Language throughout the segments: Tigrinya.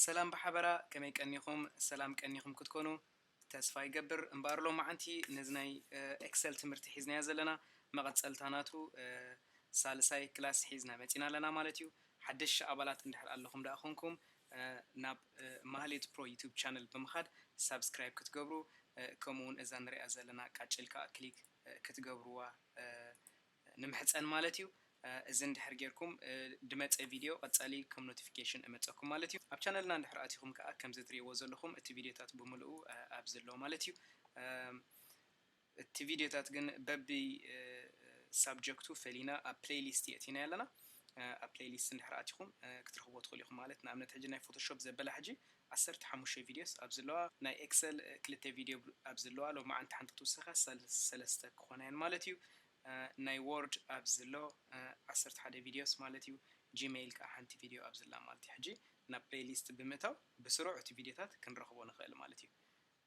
ሰላም ብሓበራ፣ ከመይ ቀኒኹም? ሰላም ቀኒኹም ክትኮኑ ተስፋ ይገብር። እምበኣር ሎማዓንቲ ነዚ ናይ ኤክሰል ትምህርቲ ሒዝናዮ ዘለና መቐጸልታ ናቱ ሳልሳይ ክላስ ሒዝና መጺና ኣለና ማለት እዩ። ሓደሽቲ ኣባላት እንድሕር ኣለኹም ደኣ ኮንኩም ናብ ማህሌት ፕሮ ዩቱብ ቻነል ብምኻድ ሳብስክራይብ ክትገብሩ፣ ከምኡ እውን እዛ ንሪኣ ዘለና ቃጭል ከዓ ክሊክ ክትገብርዋ ንምሕፀን ማለት እዩ። እዚ እንድሕር ጌርኩም ድመፀ ቪድዮ ቀፃሊ ከም ኖቲፊኬሽን እመፀኩም ማለት እዩ። ኣብ ቻነልና እንድሕር ኣቲኹም ከዓ ከምዚ ትሪእዎ ዘለኹም እቲ ቪድዮታት ብምልኡ ኣብዚ ኣሎ ማለት እዩ። እቲ ቪድዮታት ግን በቢ ሳብጀክቱ ፈሊና ኣብ ፕሌይሊስት የእቲና ኣለና። ኣብ ፕሌይሊስት እንድሕር ኣቲኹም ክትረኽቦ ትኽእሉ ኢኹም ማለት። ንኣብነት ሕጂ ናይ ፎቶሾፕ ዘበላ ሕጂ ዓሰርተ ሓሙሽተ ቪድዮስ ኣብዚ ኣለዋ፣ ናይ ኤክሰል ክልተ ቪድዮ ኣብዚ ኣለዋ። ሎማዓንቲ ሓንቲ ክትውሰኻ ሰለስተ ክኾና እየን ማለት እዩ። ናይ ወርድ ኣብዚ ኣሎ ዓሰርተ ሓደ ቪድዮስ ማለት እዩ። ጂሜይል ከዓ ሓንቲ ቪድዮ ኣብዚ ኣላ ማለት እዩ። ሕጂ ናብ ፕሌይሊስት ብምእታው ብስሩዕ እቲ ቪድዮታት ክንረኽቦ ንኽእል ማለት እዩ።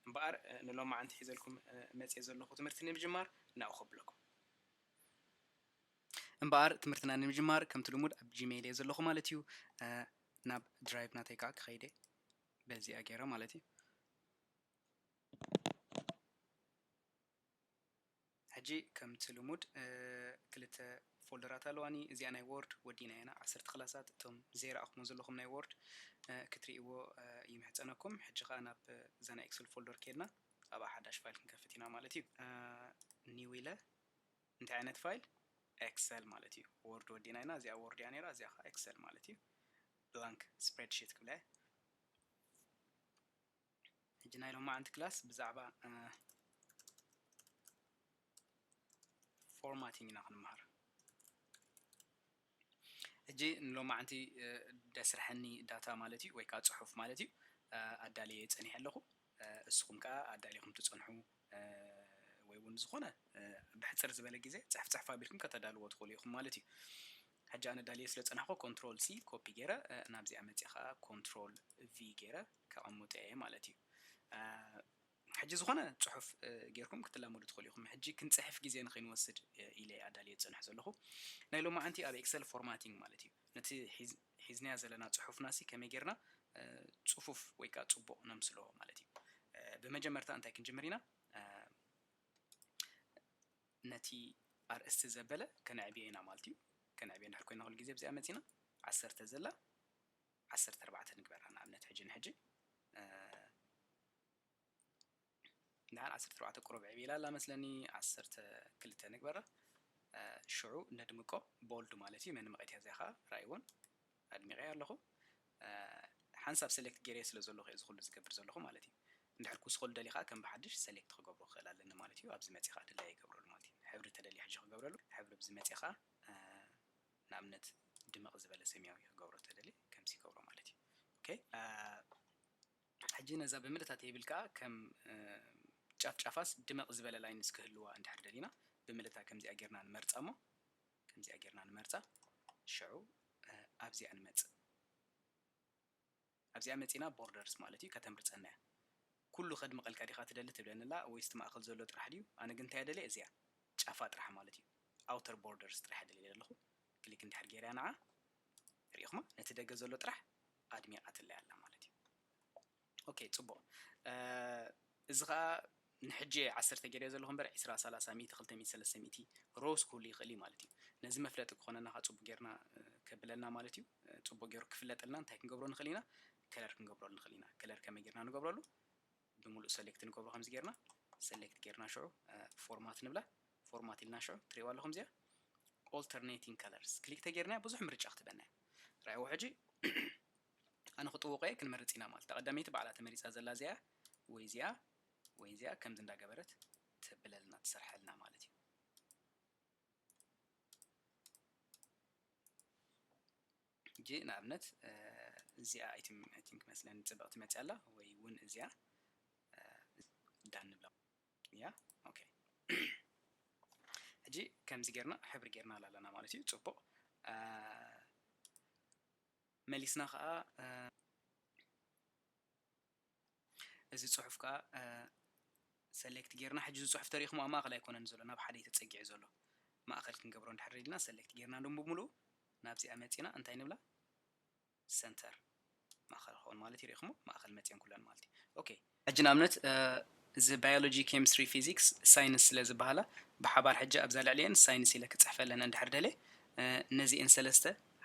እምበኣር ንሎማዓንቲ ሒዘልኩም መፅየ ዘለኹ ትምህርቲ ንምጅማር ናብኡ ከብለኩም። እምበኣር ትምህርትና ንምጅማር ከምቲ ልሙድ ኣብ ጂሜይል እየ ዘለኹ ማለት እዩ። ናብ ድራይቭ ናተይ ከዓ ክኸይደ በዚኣ ገይረ ማለት እዩ። ሕጂ ከምቲ ልሙድ ክልተ ፎልደራት ኣለዋኒ። እዚኣ ናይ ወርድ ወዲና ኢና ዓሰርተ ክላሳት፣ እቶም ዘይረኣኹሞ ዘለኹም ናይ ወርድ ክትርእይዎ ይምሕፀነኩም። ሕጂ ከዓ ናብ እዛ ናይ ኤክሰል ፎልደር ከድና ኣብኣ ሓዳሽ ፋይል ክንከፍት ኢና ማለት እዩ። ኒው ኢለ እንታይ ዓይነት ፋይል? ኤክሰል ማለት እዩ። ወርድ ወዲና ኢና፣ እዚኣ ወርድ እያ ነይራ፣ እዚኣ ከዓ ኤክሰል ማለት እዩ። ብላንክ ስፕሬድሺት ክብላ እየ። ሕጂ ናይ ሎማዓንቲ ክላስ ብዛዕባ ፎርማቲንግ ኢና ክንመሃር። ሕጂ ንሎማዓንቲ ደስርሐኒ ዳታ ማለት እዩ፣ ወይ ከዓ ፅሑፍ ማለት እዩ ኣዳልየ ፀኒሐ ኣለኹ። እስኹም ከዓ ኣዳሊኹም ትፀንሑ ወይ እውን ዝኾነ ብሕፅር ዝበለ ግዜ ፅሕፍ ፅሕፍ ኣቢልኩም ከተዳልዎ ትኽእሉ ኢኹም ማለት እዩ። ሕጂ ኣነ ዳልየ ስለ ፀናሕኩ ኮንትሮል ሲ ኮፒ ገይረ ናብዚኣ መፅእ ከዓ ኮንትሮል ቪ ገይረ ከቐምጦ እየ ማለት እዩ። ሕጂ ዝኾነ ፅሑፍ ጌርኩም ክትላመዱ ትኽእሉ ኢኹም። ሕጂ ክንፅሕፍ ግዜ ንኸይንወስድ ኢለ ኣዳልየ ዝፀንሕ ዘለኹ። ናይ ሎማዓንቲ ኣብ ኤክሰል ፎርማቲንግ ማለት እዩ። ነቲ ሒዝናዮ ዘለና ፅሑፍና ሲ ከመይ ጌርና ፅፉፍ ወይ ከዓ ፅቡቕ ነምስሎ ማለት እዩ። ብመጀመርታ እንታይ ክንጅምር ኢና? ነቲ ኣርእስቲ ዘበለ ከነዕብዮ ኢና ማለት እዩ። ከነዕብዮ እንድሕር ኮይና ኩሉ ግዜ ብዚኣ መፂና ዓሰርተ ዘላ ዓሰርተ ኣርባዕተ ንግበራ። ንኣብነት ሕጂ ንሕጂ ንዓን ዓሰርተ ኣርባዕተ ቁሩብ ዕብይ ኢላ ኣላ መስለኒ፣ ዓሰርተ ክልተ ንግበራ። ሽዑ ነድምቆ፣ ቦልድ ማለት እዩ። መድመቒት እያ እዚኣ ኸዓ፣ ርኣይዎን ኣድሚቐያ ኣለኹ። ሓንሳብ ሰሌክት ገይረዮ ስለ ዘለኹ እየ እዚ ኩሉ ዝገብር ዘለኹ ማለት እዩ። እንድሕር ክውስኸሉ ደልየ ኸዓ ከም ብሓድሽ ሰሌክት ክገብሮ ክኽእል ኣለኒ ማለት እዩ። ኣብዚ መፅየ ኸዓ ድላየ ይገብረሉ ማለት እዩ። ሕብሪ ተደልየ ሕጂ ክገብረሉ፣ ሕብሪ ኣብዚ መፅየ ኸዓ ንኣብነት ድምቕ ዝበለ ሰማያዊ ክገብሮ ተደልየ ከምዚ ይገብሮ ማለት እዩ። ኦኬ። ሕጂ ነዛ ብምልእታ ቴብል ከዓ ከም ጫፍ ጫፋስ ድምቕ ዝበለ ላይንስ ክህልዋ እንድሕር ደሊና ብምልእታ ከምዚኣ ጌርና ንመርፃ እሞ ከምዚኣ ጌርና ንመርፃ። ሽዑ ኣብዚኣ ንመፅእ። ኣብዚኣ መፂና ቦርደርስ ማለት እዩ ከተምርፀና እያ። ኩሉ ከድምቐልካ ዲኻ ትደሊ ትብለኒ ኣላ ወይስ እቲ ማእኸል ዘሎ ጥራሕ ድዩ? ኣነ ግን እንታይ እየ ደልየ? እዚኣ ጫፋ ጥራሕ ማለት እዩ። ኣውተር ቦርደርስ ጥራሕ እየ ደልየ ዘለኹ። ክሊክ እንድሕር ገይረያ ንዓ ሪኢኹማ ነቲ ደገ ዘሎ ጥራሕ ኣድሚቓትለይ ኣላ ማለት እዩ። ኦኬ፣ ፅቡቕ። እዚ ኸዓ ንሕጂ ዓሰርተ ገይረዮ ዘለኹ እምበር ዒስራ፣ ሰላሳ፣ ሚእቲ፣ ክልተ ሚእቲ፣ ሰለስተ ሚእቲ ሮውስ ክህሉ ይኽእል እዩ ማለት እዩ። ነዚ መፍለጢ ክኾነና ኸዓ ፅቡቅ ጌርና ከብለና ማለት እዩ። ፅቡቅ ገይሩ ክፍለጠልና እንታይ ክንገብሮ ንኽእል ኢና? ከለር ክንገብረሉ ንኽእል ኢና። ከለር ከመይ ጌርና ንገብረሉ? ብምሉእ ሰሌክት ንገብሮ ከምዚ ጌርና፣ ሰሌክት ጌርና ሽዑ ፎርማት ንብላ። ፎርማት ኢልና ሽዑ ትሪእዋ ኣለኹም እዚኣ ኦልተርኔቲንግ ከለርስ ክሊክ ተጌርና ብዙሕ ምርጫ ክትበና እያ። ራእይዎ ሕጂ ኣነ ክጥውቆ እየ፣ ክንመርጽ ኢና ማለት። እታ ቀዳመይቲ ባዕላ ተመሪጻ ዘላ እዚኣ ወይ እዚኣ ወይ እዚኣ ከምዚ እንዳገበረት ተብለልና ትሰርሐልና ማለት እዩ። ሕጂ ንኣብነት እዚኣ ኣይትም-፣ I think መስለኒ ጽብቕቲ መጽያ ኣላ ወይ እውን እዚኣ ዳን ንብላ። ያ ኦኬ። ሕጂ ከምዚ ጌርና ሕብሪ ጌርና ኣለና ማለት እዩ። ጽቡቕ። መሊስና ኸዓ እዚ ጽሑፍ ከኣ ሰሌክት ጌርና፣ ሕጂ እዚ ጽሑፍ ተሪእኹሞ ኣብ ማእኸል ኣይኮነን ዘሎ፣ ናብ ሓደ እዩ ተጸጊዑ ዘሎ። ማእኸል ክንገብሮ እንድሕር ደሊና ሰሌክት ጌርና ዶ ብምሉኡ ናብዚኣ መጺና እንታይ ንብላ? ሰንተር። ማእኸል ክኸውን ማለት እዩ። ርኢኹሞ? ማእኸል መፅየን ኩለን ማለት እዩ። ኦኬ፣ ሕጂ ንኣብነት እዚ biology, chemistry, physics፣ science ስለ ዝበሃላ ብሓባር ሕጂ ኣብዛ ልዕሊአን science ኢለ ክፅሕፈለን እንድሕር ደልየ፣ ነዚአን ሰለስተ፣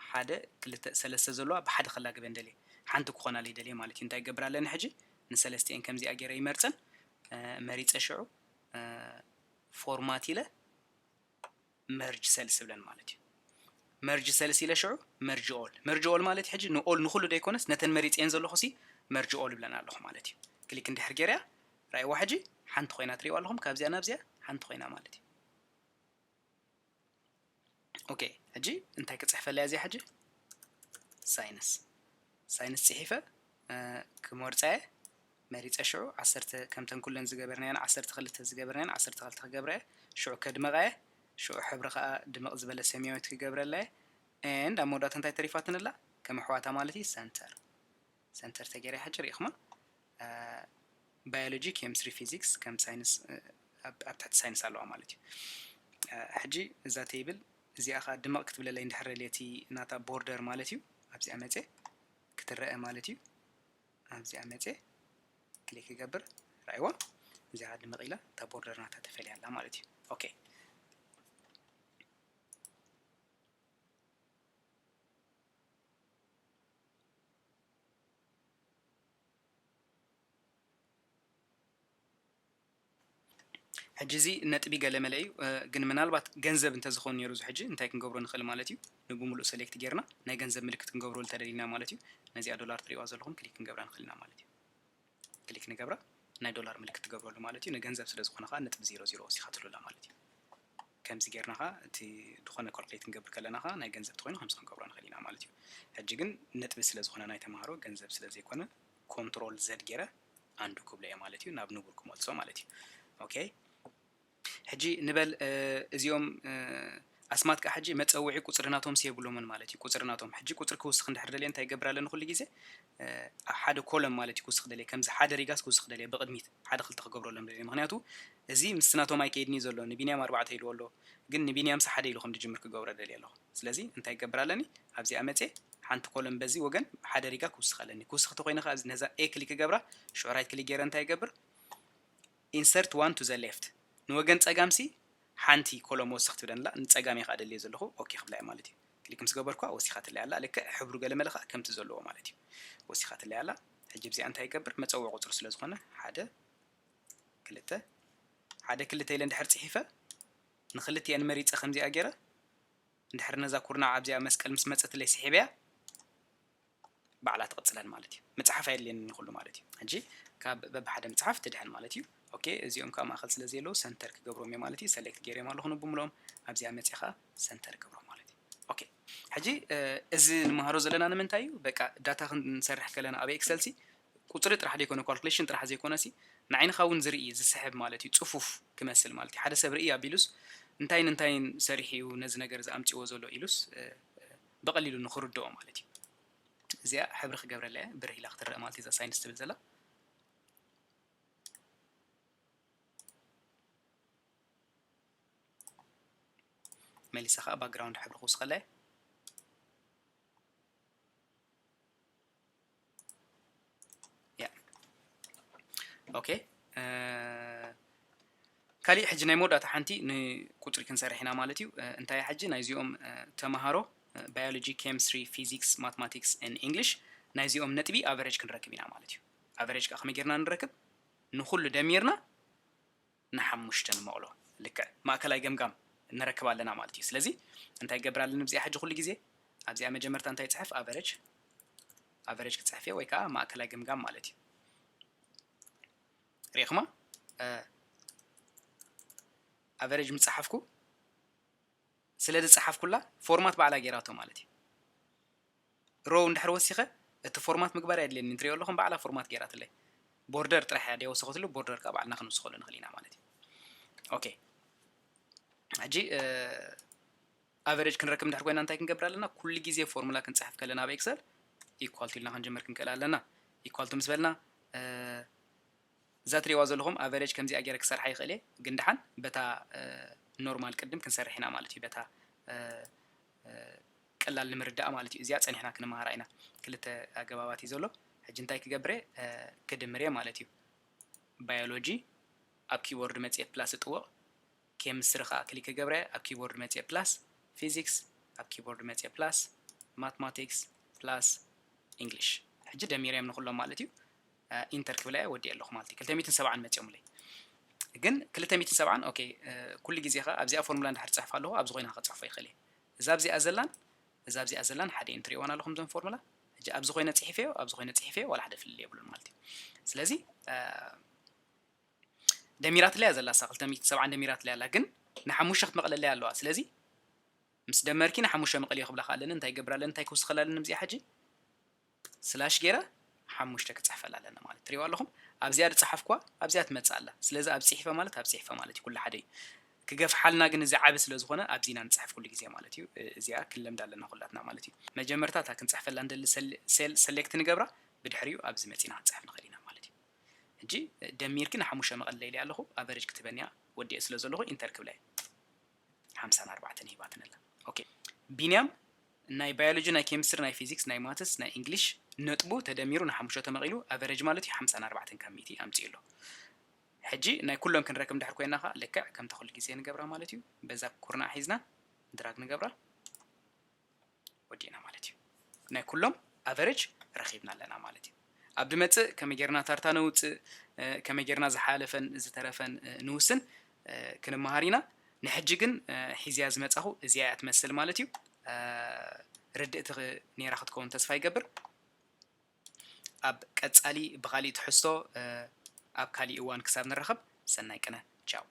ሓደ ክልተ ሰለስተ ዘለዋ ብሓደ ከላግበን ደልየ፣ ሓንቲ ክኾናለይ ደልየ ማለት እዩ። እንታይ ይገብር ኣለኒ ሕጂ? ንሰለስቲአን ከምዚኣ ገይረ ይመርፀን፣ መሪፀ ሽዑ format ኢለ merge cells ይብለን ማለት እዩ። Merge cells ኢለ ሽዑ merge all። Merge all ማለት ሕጂ ን all ንኹሉ ደይኮነስ ነተን መሪፀየን ዘለኹ ሲ merge all ይብለን ኣለኹ ማለት እዩ። ክሊክ እንድሕር ገይረያ ራእይዋ ሕጂ ሓንቲ ኮይና ትሪእዋ ኣለኹም። ካብዚኣ ናብዚኣ ሓንቲ ኮይና ማለት እዩ። ኦኬ፣ ሕጂ እንታይ ክፅሕፈለያ እዚኣ ሕጂ? Science። Science ፅሒፈ ክመርፃየ መሪፀ ሽዑ ዓሰርተ ከምተን ኩለን ዝገበርናየን ዓሰርተ ክልተ ዝገበርናየን ዓሰርተ ክልተ ክገብረየ ሽዑ ከድመቐየ ሽዑ ሕብሪ ከዓ ድምቕ ዝበለ ሰማያዊት ክገብረለየ and ኣብ መወዳእታ እንታይ ተሪፋትንላ ከም ኣሕዋታ ማለት እዩ center። Center ተገይረ ሕጂ ርኢኹማ biology, chemistry, physics ከም science ኣብ ትሕቲ science ኣለዋ ማለት እዩ። ሕጂ እዛ table እዚኣ ከዓ ድምቕ ክትብለለይ እንድሕር ደልየ እቲ ናታ border ማለት እዩ ኣብዚኣ መፅየ ክትረአ ማለት እዩ። ኣብዚኣ መፅየ ክሊክ ይገብር ራእይዋ እዚኣ ድምቕ ኢላ እታ border ናታ ተፈልያ ኣላ ማለት እዩ። ኦኬ ሕጂ እዚ ነጥቢ ገለ መለ እዩ ግን ምናልባት ገንዘብ እንተዝኸውን ነይሩ እዚ ሕጂ እንታይ ክንገብሮ ንኽእል ማለት እዩ? ንብምሉእ select ጌርና ናይ ገንዘብ ምልክት ክንገብሮ እንተደሊና ማለት እዩ። ነዚኣ ዶላር ትሪእዋ ዘለኹም ክሊክ ክንገብራ ንኽእል ኢና ማለት እዩ። ክሊክ ንገብራ ናይ ዶላር ምልክት ትገብረሉ ማለት እዩ። ንገንዘብ ስለ ዝኾነ ከዓ ነጥቢ ዜሮ ዜሮ ወሲኻትሉ ኣላ ማለት እዩ። ከምዚ ጌርና ከዓ እቲ ዝኾነ calculate ክንገብር ከለና ከዓ ናይ ገንዘብ ተኾይኑ ከምዚ ክንገብሮ ንኽእል ኢና ማለት እዩ። ሕጂ ግን ነጥቢ ስለ ዝኾነ ናይ ተምሃሮ ገንዘብ ስለ ዘይኮነ control Z ጌረ undo ክብሎ እየ ማለት እዩ። ናብ ንቡር ክመልሶ ማለት እዩ። ኦኬ ሕጂ ንበል እዚኦም ኣስማት ከዓ ሕጂ መፀውዒ ቁፅሪ ናቶም ሲ የብሎምን ማለት እዩ። ቁፅሪ ናቶም ሕጂ ቁፅሪ ክውስኽ እንድሕር ደልየ እንታይ ይገብር ኣለኒ ኩሉ ግዜ ሓደ column ማለት እዩ ክውስኽ ደልየ ከምዚ ሓደ ሪጋስ ክውስኽ ደልየ ብቕድሚት ሓደ ክልተ ክገብረሎም ደልየ ምክንያቱ እዚ ምስቲ ናቶም ኣይከይድን እዩ ዘሎ ንቢንያም ኣርባዕተ ኢልዎ ኣሎ ግን ንቢንያምሲ ሓደ ኢሉ ከም ዝጅምር ክገብሮ ደልየ ኣለኹ። ስለዚ እንታይ ይገብር ኣለኒ ኣብዚኣ መፅየ ሓንቲ column በዚ ወገን ሓደ ሪጋ ክውስኽ ኣለኒ። ክውስኽ ተኮይነ ከዓ ነዛ A click ክገብራ ሽዑ right click ገይረ እንታይ ይገብር insert one to the left ንወገን ፀጋምሲ ሓንቲ column ወስኽ ትብለንላ ንፀጋም እየ ከዓ ደልየ ዘለኹ ኦኬ ክብላ እየ ማለት እዩ። ክሊክ ምስ ገበርኳ ወሲኻትለይ ኣላ ልክዕ ሕብሩ ገለ መለ ከዓ ከምቲ ዘለዎ ማለት እዩ። ወሲኻትለይ ኣላ። ሕጂ ኣብዚኣ እንታይ ይገብር መፀውዒ ቁፅሪ ስለ ዝኾነ ሓደ ክልተ ሓደ ክልተ ኢለ እንድሕር ፅሒፈ ንክልቲአን መሪፀ ከምዚኣ ገይረ እንድሕር ነዛ ኩርናዕ ኣብዚኣ መስቀል ምስ መፀትለይ ስሒበያ ባዕላ ትቕፅለን ማለት እዩ። ምፅሓፍ ኣየድልየንን እዩ ኩሉ ማለት እዩ። ሕጂ ካብ በብሓደ ምፅሓፍ ትድሕን ማለት እዩ። ኦኬ እዚኦም ካብ ማእኸል ስለ ዘየለዉ center ክገብሮም እየ ማለት እዩ። Select ገይረዮም ኣለኹ ንብምልኦም ኣብዚኣ መፅኻ center ገብሮም ማለት እዩ። ኦኬ ሕጂ እዚ ንመሃሮ ዘለና ንምንታይ እዩ? በቃ ዳታ ክንሰርሕ ከለና ኣብ ኤክሰል ሲ ቁፅሪ ጥራሕ ዘይኮነ calculation ጥራሕ ዘይኮነ ሲ ንዓይንኻ እውን ዝርኢ ዝስሕብ ማለት እዩ። ፅፉፍ ክመስል ማለት እዩ። ሓደ ሰብ ርኢ ኣቢሉስ እንታይን እንታይን ሰሪሑ እዩ ነዚ ነገር እዚ ኣምፂዎ ዘሎ ኢሉስ ብቐሊሉ ንኽርድኦ ማለት እዩ። እዚኣ ሕብሪ ክገብረላ እየ ብርህ ኢላ ክትረአ ማለት እዩ እዛ science ትብል ዘላ። መሊሰ ከዓ background ሕብሪ ክውስኸላ እየ። ያ ኦኬ ካሊእ ሕጂ ናይ መወዳእታ ሓንቲ ንቁፅሪ ክንሰርሕ ኢና ማለት እዩ። እንታይ ሕጂ ናይዚኦም ተምሃሮ biology, chemistry, physics, mathematics and English ናይዚኦም ነጥቢ average ክንረክብ ኢና ማለት እዩ። Average ከዓ ከመይ ጌርና ንረክብ? ንኩሉ ደሚርና ንሓሙሽተ ንመቕሎ ልክዕ ማእከላይ ገምጋም ንረክብ ኣለና ማለት እዩ። ስለዚ እንታይ ይገብር ኣለኒ ኣብዚኣ ሕጂ ኩሉ ግዜ ኣብዚኣ መጀመርታ እንታይ ይፅሕፍ? Average average ክፅሕፍ እየ ወይ ከዓ ማእከላይ ገምጋም ማለት እዩ። ርኢኹማ average ምፅሓፍኩ ስለ ዝፀሓፍኩላ format ባዕላ ገይራቶ ማለት እዩ። Row እንድሕር ወሲኸ እቲ format ምግባር ኣየድልየኒ ትሪኦ ኣለኹም ባዕላ format ገይራትለይ። Border ጥራሕ እያ ደይወሰኸትሉ border ከዓ ባዕልና ክንውስኸሉ ንኽእል ኢና ማለት እዩ። ኦኬ ሕጂ average ክንረክብ እንድሕር ኮይና እንታይ ክንገብር ኣለና? ኩሉ ግዜ ፎርሙላ ክንፅሕፍ ከለና ኣብ ኤክሰል equal to ኢልና ክንጅምር ክንክእል ኣለና። Equal to ምስ በልና እዛ ትሪእዋ ዘለኹም average ከምዚኣ ገይረ ክሰርሓ ይኽእል እየ ግን ደሓን በታ normal ቅድም ክንሰርሕ ኢና ማለት እዩ። በታ ቀላል ንምርዳእ ማለት እዩ። እዚኣ ፀኒሕና ክንመሃራ ኢና። ክልተ ኣገባባት እዩ ዘሎ። ሕጂ እንታይ ክገብር እየ? ክድምር እየ ማለት እዩ። ባዮሎጂ ኣብ ኪቦርድ መፅየ ፕላስ እጥውቕ። ኬሚስትሪ ከዓ ክሊክ ክገብር እየ፣ ኣብ ኪቦርድ መፅየ ፕላስ። ፊዚክስ ኣብ ኪቦርድ መፅየ ፕላስ። ማትማቲክስ ፕላስ ኢንግሊሽ። ሕጂ ደሚረዮም ንኩሎም ማለት እዩ። ኢንተር ክብል እየ፣ ወዲኤ ኣለኹ ማለት እዩ። ክልተ ሚእትን ሰብዓን መፅዮምለይ። ግን ክልተ ሚእትን ሰብዓን ኦኬ፣ ኩሉ ግዜ ከዓ ኣብዚኣ ፎርሙላ እንድሕር ፅሕፍ ኣለኹ፣ ኣብዚ ኮይና ክፅሕፎ ይኽእል እየ። እዛ ኣብዚኣ ዘላን እዛ ኣብዚኣ ዘላን ሓደ እየን፣ ትሪእዋን ኣለኹም እዞም ፎርሙላ። ሕጂ ኣብዚ ኮይነ ፅሒፈዮ፣ ኣብዚ ኮይነ ፅሒፈዮ ዋላ ሓደ ፍልልይ የብሉን ማለት እዩ። ስለዚ ደሚራትለያ ዘላ እሳ ክልተ ሚእትን ሰብዓን ደሚራትለያ ኣላ፣ ግን ንሓሙሽተ ክትመቐለለያ ኣለዋ። ስለዚ ምስ ደመርኪ ንሓሙሽተ መቐልዮ ክብላ ከኣለኒ እንታይ ይገብር ኣለኒ፣ እንታይ ክውስኸላ ኣለኒ እዚኣ ሕጂ ስላሽ ገይረ ሓሙሽተ ክፅሕፈላ ኣለኒ ማለት ትሪእዋ ኣለኹም። ኣብዚኣ ዝፀሓፍኳ ኣብዚኣ ትመፅእ ኣላ። ስለዚ ኣብ ፅሒፈ ማለት ኣብ ፅሒፈ ማለት እዩ፣ ኩሉ ሓደ እዩ። ክገፍሓልና ግን እዚ ዓቢ ስለ ዝኾነ ኣብዚ ኢና ንፅሕፍ ኩሉ ግዜ ማለት እዩ። እዚኣ ክንለምዳ ኣለና ኩላትና ማለት እዩ። መጀመርታ እታ ክንፅሕፈላ እንደሊ ሴል ሰሌክት ንገብራ፣ ብድሕሪኡ ኣብዚ መፂና ክንፅሕፍ ንኽእል ኢና ማለት እዩ። ሕጂ ደሚርኪ ንሓሙሽተ መቐለለያ ኣለኹ፣ ኣቨሬጅ ክትበንያ ወዲኤ ስለ ዘለኹ ኢንተር ክብለ ሓምሳን ኣርባዕተን ሂባትን ኣላ። ኦኬ፣ ቢንያም ናይ ባዮሎጂ፣ ናይ ኬሚስትሪ፣ ናይ ፊዚክስ፣ ናይ ማትስ፣ ናይ ኢንግሊሽ ነጥቡ ተደሚሩ ንሓሙሽተ ተመቒሉ ኣቨሬጅ ማለት እዩ ሓምሳን ኣርባዕተን ካብ ሚእቲ ኣምፂኡ ኣሎ። ሕጂ ናይ ኩሎም ክንረክብ እንድሕር ኮይና ከዓ ልክዕ ከምታ ኩሉ ግዜ ንገብራ ማለት እዩ። በዛ ኩርናዕ ሒዝና ድራግ ንገብራ፣ ወዲእና ማለት እዩ። ናይ ኩሎም ኣቨሬጅ ረኺብና ኣለና ማለት እዩ። ኣብ ድመፅእ ከመይ ጌርና ታርታ ነውፅእ፣ ከመይ ጌርና ዝሓለፈን ዝተረፈን ንውስን ክንመሃር ኢና። ንሕጂ ግን ሒዝያ ዝመፃኹ እዚኣ እያ ትመስል ማለት እዩ። ርድእቲ ነይራ ክትከውን ተስፋ ይገብር። ኣብ ቀፃሊ ብኻሊእ ትሕዝቶ ኣብ ካሊእ እዋን ክሳብ ንራኸብ ሰናይ ቅነ። ቻው።